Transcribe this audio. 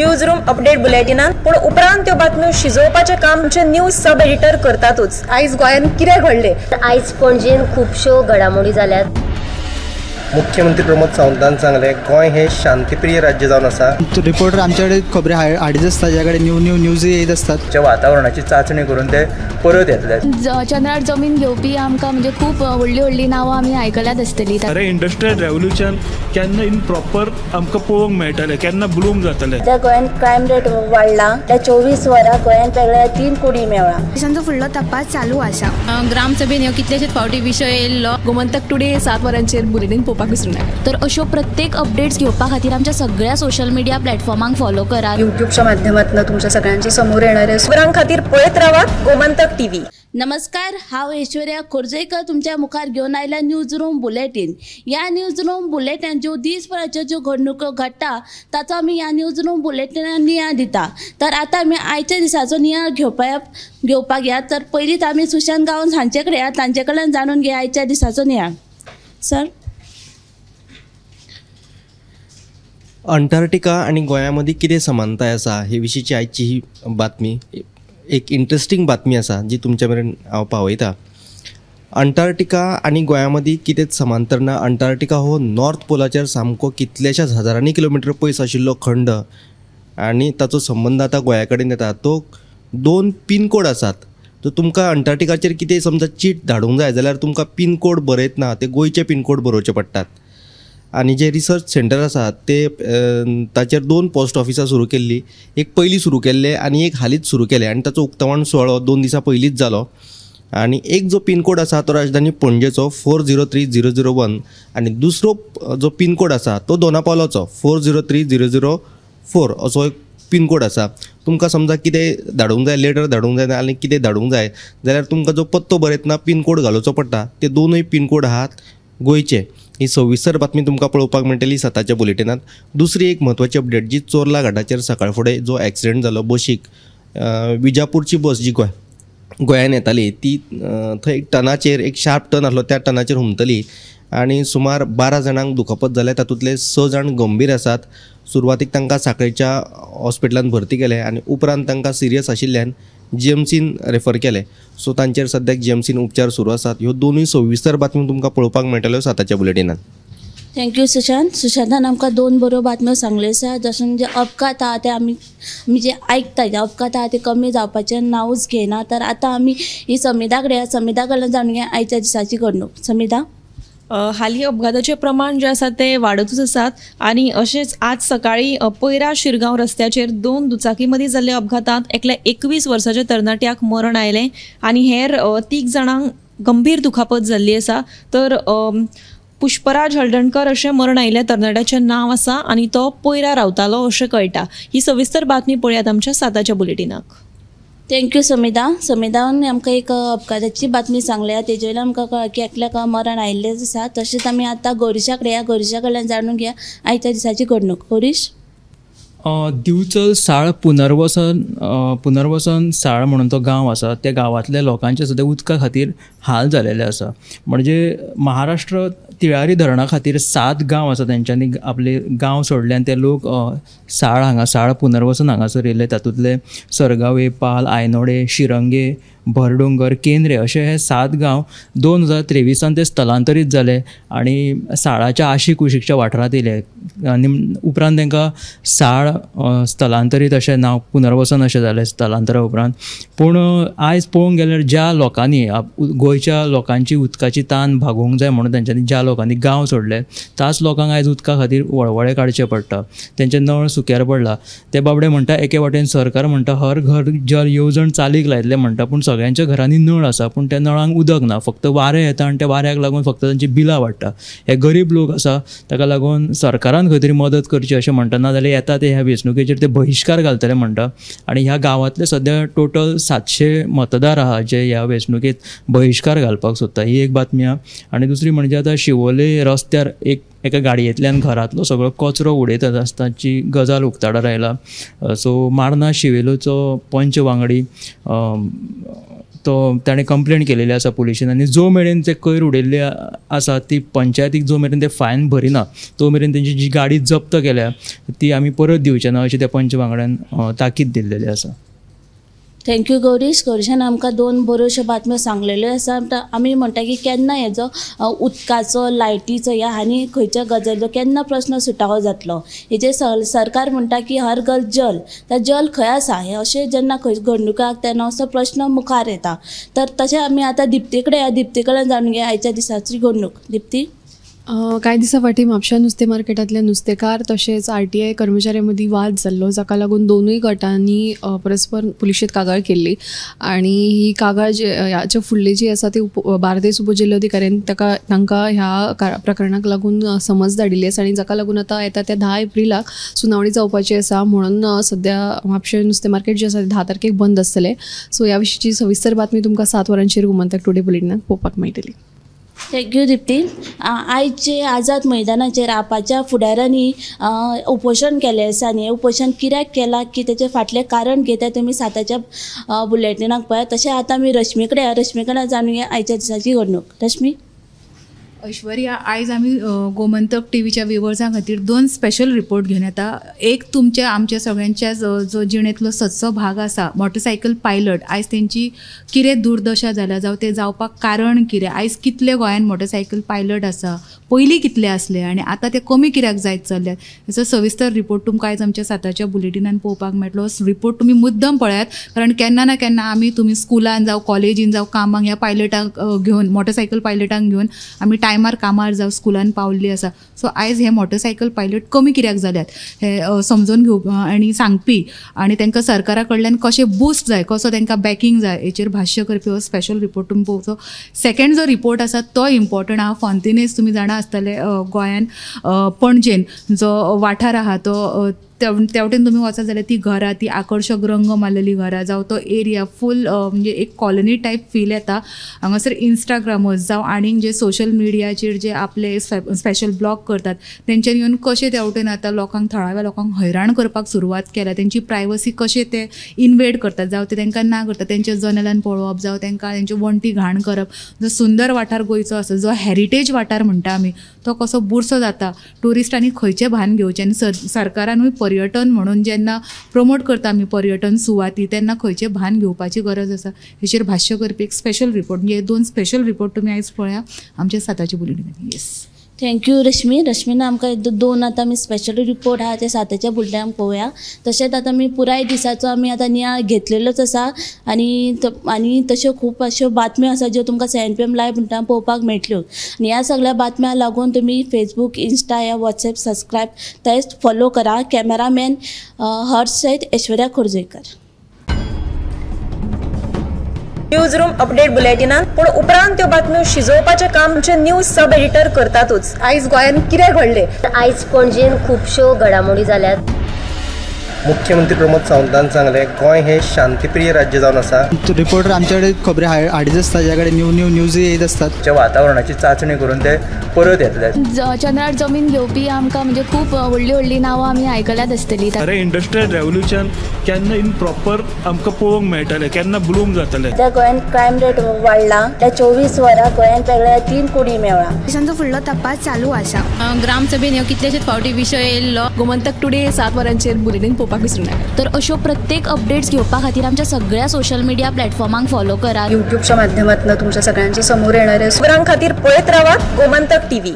News room update बुलेटिनान, पूण उपरांत त्यो बातम्यो शिजोवपाचें काम आमचे न्यूज सब एडिटर करतातूच. आयज गोंयांत कितें घडलें? आयज पणजेन खुबश्यो घडामोडी जाल्यात. मुख्यमंत्री प्रमोद सावंतान सांगलें, गोंय हें शांतीप्रिय राज्य जावन आसा. रिपोर्टर आमचे कडेन खबरी हाडीत आसता, ज्या कडेन न्यू न्यू न्यूज येत आसतात. वातावरणाची चांचणी करून ते परत येतले. चंद्रार जमीन घेवपी आमकां म्हणजे खूब व्हडली व्हडली नांवां आमी आयकल्यात आसतली. अरे इंडस्ट्रियल रेव्होल्युशन केन्ना इन प्रॉपर आमकां पळोवंक मेळटलें, केन्ना ब्लूम जातलें. त्या गोंयांत क्रायम रेट वाडला, त्या 24 वरां गोंयांत वेगळ्या 3 कोटी मेळ्ळा. पोलिसांचो फुडलो तपास चालू आसा. ग्रामसभेन ह्यो कितलेशेच फावटी विशय येयल्लो. गोमंतक टुडे 7 वरांचेर बुलेटीन पळोवपाक विसरूं नाका. तर अश्यो प्रत्येक अपडेट्स घेवपा खातीर आमच्या सगळ्या सोशल मिडिया प्लॅटफॉर्मांक फॉलो करात. यूट्यूबच्या माध्यमातून तुमच्या सगळ्यांच्या समोर येणारे खबरां खातीर पळयत रावात गोमंतक टीव्ही. नमस्कार, हांव ऐश्वर्या खोर्जेकर तुमच्या मुखार घेवन आयल्या न्यूज रूम बुलेटीन. ह्या न्यूज रूम बुलेटीन ज्यो दीसभराच्यो ज्यो घडणुको घडटा ताचो आमी ह्या न्यूज रूम बुलेटिनान नियाळ दिता. तर आतां आमी आयच्या दिसाचो नियाळ घेवपाक या. तर पयलींच आमी सुशांत गांवस हांचे कडेन या, तांचे कडल्यान जाणून घेया आयच्या दिसाचो नियाळ. सर, अंटार्क्टिका आनी गोंया मदीं कितें समानताय आसा हे विशींची आयची ही बातमी एक इंट्रस्टींग बातमी आसा जी तुमच्या मेरेन हांव पावयता. अंटार्क्टिका आनी गोंया मदीं कितेंच समांतर ना. अंटार्क्टिका हो नॉर्थ पोलाचेर सामको कितल्याशाच हजारांनी किलोमिटर पयस आशिल्लो खंड आनी ताचो संबंद आतां गोंया कडेन येता. तो 2 पिनकोड आसात. तर तुमकां अंटार्क्टिकाचेर कितें समजा चीट धाडूंक जाय जाल्यार तुमकां पिनकोड बरयतना ते गोंयचे पिनकोड बरोवचे पडटात. आनी जे रिसर्च सेंटर आसा ते ताचेर 2 पोस्ट ऑफिसां सुरू केल्ली, एक पयलीं सुरू केल्ले आनी एक हालींच सुरू केलें आनी ताचो उक्तावण सुवाळो 2 दिसां पयलींच जालो. आनी एक जो पिनकोड आसा तो राजधानी पणजेचो 403001 आनी दुसरो जो पिनकोड आसा तो दोनापावलाचो 403004 असो एक पिनकोड आसा. तुमकां समजा कितें धाडूंक जाय, लेटर धाडूंक जाय आनी कितें धाडूंक जाय जाल्यार तुमकां जो पत्तो बरयतना पिनकोड घालोवचो पडटा. ते 2 पिनकोड आहात गोंयचे. ही सविस्तर बातमी तुमकां पळोवपाक मेळटली 7च्या बुलेटिनांत. दुसरी एक म्हत्वाची अपडेट जी चोर्ला घाटाचेर सकाळ फुडें जो एक्सिडंट जालो बशीक, विजापूरची बस जी गोंयान येताली ती थंय एक टनाचेर, एक शार्प टर्न आसलो त्या टनाचेर हुमतली आनी सुमार 12 जाणांक दुखापत जाले. तातूंतले 6 जाण गंभीर आसात. सुरवातीक तांकां साखळेच्या हॉस्पिटलांत भरती केले आनी उपरांत तांकां सिरियस आशिल्ल्यान जीएमसीन रेफर केले. सो तांचेर सद्याक जीएमसीन उपचार सुरू आसात. ह्यो 2 सविस्तर बातमी तुमकां पळोवपाक मेळटल्यो 7च्या बुलेटिनान. Thank you Sushant. सुशांतान आमकां 2 बऱ्यो बातम्यो सांगल्यो आसा. जशें म्हणजे अपघात आहा ते आमी जे आयकता जे अपघात आहा ते कमी जावपाचें नांवूच घेयना. तर आतां आमी ही समिधा कडेन, समिधा कडल्यान जाणून घेया आयच्या दिसाची घडणूक. समिधा, हालीं अपघाताचें प्रमाण जें आसा तें वाडतूच आसात आनी अशेंच आज सकाळीं पयरा शिरगांव रस्त्याचेर 2 दुचाकी मदीं जाल्ल्या अपघातांत एकल्या 21 वर्साच्या तरणाट्याक मरण आयलें आनी हेर 3 जाणांक गंभीर दुखापत जाल्ली आसा. तर पुष्पराज हळदणकर अशें मरण आयिल्ल्या तरणाट्याचें नांव आसा आनी तो पयरा रावतालो अशें कळटा. ही सविस्तर बातमी पळयात आमच्या 7च्या बुलेटिनाक. Thank you Samidha. समिधान आमकां एक अपघाताची बातमी सांगल्या, तेजे वयल्यान आमकां कळ्ळें की एकल्याक मरण आयिल्लें आसा. तशेंच आमी आतां गौरीशा कडेन या, गौरीशा कडल्यान जाणून घेया आयच्या दिसाची घडणूक. गौरीश, दिवचल साळ पुनर्वसन साळ म्हणून तो गांव आसा. त्या गांवांतल्या लोकांचे सद्या उदका खातीर हाल जालेले आसा. म्हणजे महाराष्ट्र तिळारी धरणा खातीर 7 गांव आसा तेंच्यांनी आपले गांव सोडले आनी ते लोक साळ हांगा, साळ पुनर्वसन हांगासर येयले. तातूंतले सरगावे, पाल, आयनोडे, शिरंगे, भरडोंगर, केंद्रे अशे हे 7 गांव 2023 ते स्थलांतरीत जाले आनी साळाच्या आशी कुशीकच्या वाठारांत येयले आनी उपरांत तांकां साळ स्थलांतरीत अशें नांव पुनर्वसन अशें जालें स्थलांतरा उपरांत. पूण आयज पळोवंक गेल्यार ज्या लोकांनी गोंयच्या लोकांची उदकाची तान भागोवंक जाय म्हणून तेंच्यांनी ज्या लोकांनी गांव सोडले त्याच लोकांक आयज उदका खातीर वळवळे काडचे पडटा. तेंचे नळ सुक्यार पडला. ते बाबडे म्हणटा एके वाटेन सरकार म्हणटा हर घर जल येवजण चालीक लायतले म्हणटा, पूण सगळ्यांच्या घरांनी नळ आसा पूण त्या नळांक उदक ना, फक्त वारें येता आनी त्या वाऱ्याक लागून फक्त तांची बिलां वाडटा. हे गरीब लोक आसा ताका लागून सरकारान खंय तरी मदत करची अशें म्हणटा, ना जाल्यार येता ते ह्या वेंचणुकेचेर ते बहिश्कार घालतले म्हणटा. आनी ह्या गांवांतले सद्या टोटल 700 मतदार आहा जे ह्या वेंचणुकेंत बहिश्कार घालपाक सोदता. ही एक बातमी आहा. आनी दुसरी म्हणजे आतां शिवोले रस्त्यार एका गाडयेंतल्यान घरांतलो सगळो कचरो उडयतात आसताची गजाल उक्ताडार आयला. सो मार्ना शिवेलोचो पंच वांगडी तो ताणें कंप्लेन केलेली आसा पुलिशेन आनी जो मेरेन ते कोयर उडयल्ले आसा ती पंचायतीक जो मेरेन ते फायन भरिना तो मेरेन तेंची जी गाडी जप्त केल्या ती आमी परत दिवचे ना अशें त्या पंच वांगड्यान ताकीद दिल्लेली आसा. Thank you Gaurish. गौरीशान आमकां दोन बऱ्योश्यो बातम्यो सांगलेल्यो आसा. आमी म्हणटा की केन्ना हेजो उदकाचो, लायटीचो ह्या आनी खंयच्या गजालीचो केन्ना प्रस्न सुटावो जातलो. हेजेर सरकार म्हणटा की हर घर जल, तर जल खंय आसा हें अशें जेन्ना खंय घडणुकाक तेन्ना असो प्रस्न मुखार येता. तर तशें आमी आतां दिप्ती कडेन, दिप्ती कडेन जाणून घेया आयच्या दिसाची घडणूक. दिप्ती, कांय दिसां फाटीं म्हापश्या नुस्तें मार्केटांतल्या नुस्तेकार तशेंच RTI कर्मचाऱ्यां मदीं वाद जाल्लो, जाका लागून दोनूय गटांनी परस्पर पुलिशेंत कागाळ केल्ली आनी ही कागाळ ह्याच्या फुडली जी आसा ती बार्देस उपजिल्लोधिकाऱ्यान तांकां ह्या प्रकरणाक लागून समज धाडिल्ली आसा आनी जाका लागून आतां येता त्या 10 एप्रिलाक सुनावणी जावपाची आसा. म्हणून सद्या म्हापशें नुस्तें मार्केट जें आसा तें 10 तारखेक बंद आसतलें. सो ह्या विशींची सविस्तर बातमी तुमकां 7 वरांचेर गोमंतक टुडे बुलेटिनाक पळोवपाक मेळटली. Thank you Dipti. आयचे आझाद मैदानाचेर आपाच्या फुडाऱ्यांनी उपोशण केलें आसा आनी हें उपोशण कित्याक केलां की तेचें फाटलें कारण कितें तुमी 7च्या बुलेटिनाक पळयात. तशें आतां आमी रश्मी कडेन, रश्मी कडेन जाणुया आयच्या दिसाची घडणूक. रश्मी. ऐश्वर्या, आयज आमी गोमंतक टीव्हीच्या व्युवर्सां खातीर 2 स्पेशल रिपोर्ट घेवन येता. एक तुमच्या आमच्या सगळ्यांच्या जो जिणेंतलो सदचो भाग आसा, मोटरसायकल पायलट, आयज तेंची कितें दुर्दशा जाल्या जावं तें जावपाक कारण कितें, आयज कितले गोंयांत मोटरसायकल पायलट आसा, पयलीं कितले आसले आनी आतां ते कमी कित्याक जायत चल्ल्यात, हेचो सविस्तर रिपोर्ट तुमकां आयज आमच्या 7च्या बुलेटिनान पळोवपाक मेळटलो. रिपोर्ट तुमी मुद्दम पळयात, कारण केन्ना ना केन्ना आमी तुमी स्कुलान जावं कॉलेजीन जावं कामाक ह्या पायलटांक घेवन, मोटरसायकल पायलटांक घेवन आमी टायमार कामार जावं स्कुलान पावल्ली आसा. सो आयज हे मोटरसायकल पायलट कमी कित्याक जाल्यात हे समजून घेवप आनी सांगपी आनी तांकां सरकारा कडल्यान कशें बूस्ट जाय, कसो तांकां बॅकिंग जाय हेचेर भाश्य करपी हो स्पेशल रिपोर्ट तुमी पळोवचो. सेकंड जो रिपोर्ट आसा तो इम्पॉर्टंट आहा. फॉन्तिनेज तुमी जाणा आसतले, गोंयान पणजेन जो वाठार आहा तो तेवटेन तुमी वचत जाल्यार ती घरां, ती आकर्शक रंग मारलेली घरां जावं तो एरिया फूल म्हणजे एक कॉलनी टायप फील येता. हांगासर इंस्टाग्रामर्स जावं आनीक जे सोशल मिडियाचेर जे आपले स्पेशल ब्लॉग करतात तेंच्यानी येवन कशें तेवटेन आतां लोकांक, थळाव्या लोकांक हैराण करपाक सुरवात केल्या, तेंची प्रायवसी कशें ते इनवेड करतात, जावं ते तांकां ना करतात, तेंच्या जनेलान पळोवप जावं तांकां तेंच्यो वण्टी घाण करप. जो सुंदर वाठार गोंयचो आसा, जो हॅरिटेज वाठार म्हणटा आमी, तो कसो बुरसो जाता, ट्युरिस्टांनी खंयचें भान घेवचें आनी सरकारानूय पर्यटन म्हणून जेन्ना प्रमोट करता आमी पर्यटन सुवाती तेन्ना खंयचें भान घेवपाची गरज आसा हेचेर भाश्य करपी एक स्पेशल रिपोर्ट. म्हणजे 2 स्पेशल रिपोर्ट तुमी आयज पळया आमच्या 7च्या बुलेटिनान. येस, thank you रश्मी. रश्मीन आमकां 2 आतां आमी स्पेशल रिपोर्ट आहा ते 7च्या बुलेटिनाक पळोवया. तशेंच आतां आमी पुराय दिसाचो आमी आतां नियाळ घेतलेलोच आसा आनी आनी तश्यो खूब अश्यो बातम्यो आसा ज्यो तुमकां 7 PM live म्हणटा पळोवपाक मेळटल्यो. आनी ह्या सगळ्या बातम्यां लागून तुमी फेसबूक, इंस्टा या वॉट्सएप सबस्क्रायब तशेंच फॉलो करा. कॅमेरामॅन हर्ष सयत ऐश्वर्या खोर्जेकर. न्यूज रूम अपडेट बुलेटिनान पूण उपरांत त्यो बातम्यो शिजोवपाचें काम आमचे न्यूज सब एडिटर करतातूच. आयज गोंयांत कितें घडलें, आयज पणजेन खुबश्यो घडामोडी जाल्यात. मुख्यमंत्री प्रमोद सावंतान सांगलें, गोंय हे शांतीप्रिय राज्य जावन आसा. रिपोर्टर आमच्याकडे खबरी हाडीत आसता, ज्या कडेन न्यू न्यू न्यूज येत आसतात. वातावरणाची चाचणी करून ते परत येतले. चंद्रार जमीन घेवपी आमकां म्हणजे खूब व्हडली व्हडली नांवां आमी आयकल्यात आसतली. अरे इंडस्ट्रियल रेव्होल्युशन केन्ना इन प्रॉपर आमकां पळोवंक मेळटलें, केन्ना ब्लूम जातलें. त्या गोंयांत क्रायम रेट वाडला, त्या 24 वरां गोंयांत वेगळ्या 3 कोटी मेळ्ळा. पोलिसांचो फुडलो तपास चालू आसा. ग्रामसभेन ह्यो कितलेशेच फावटी विशय येयल्लो. गोमंतक टुडे 7 वरांचेर बुलेटीन पळोवपाक विसरूं नाका. तर अश्यो प्रत्येक अपडेट्स घेवपा खातीर आमच्या सगळ्या सोशल मिडिया प्लॅटफॉर्मांक फॉलो करात. यूट्यूबच्या माध्यमातून तुमच्या सगळ्यांच्या समोर येणाऱ्या खबरां खातीर पळयत रावात गोमंतक टीव्ही.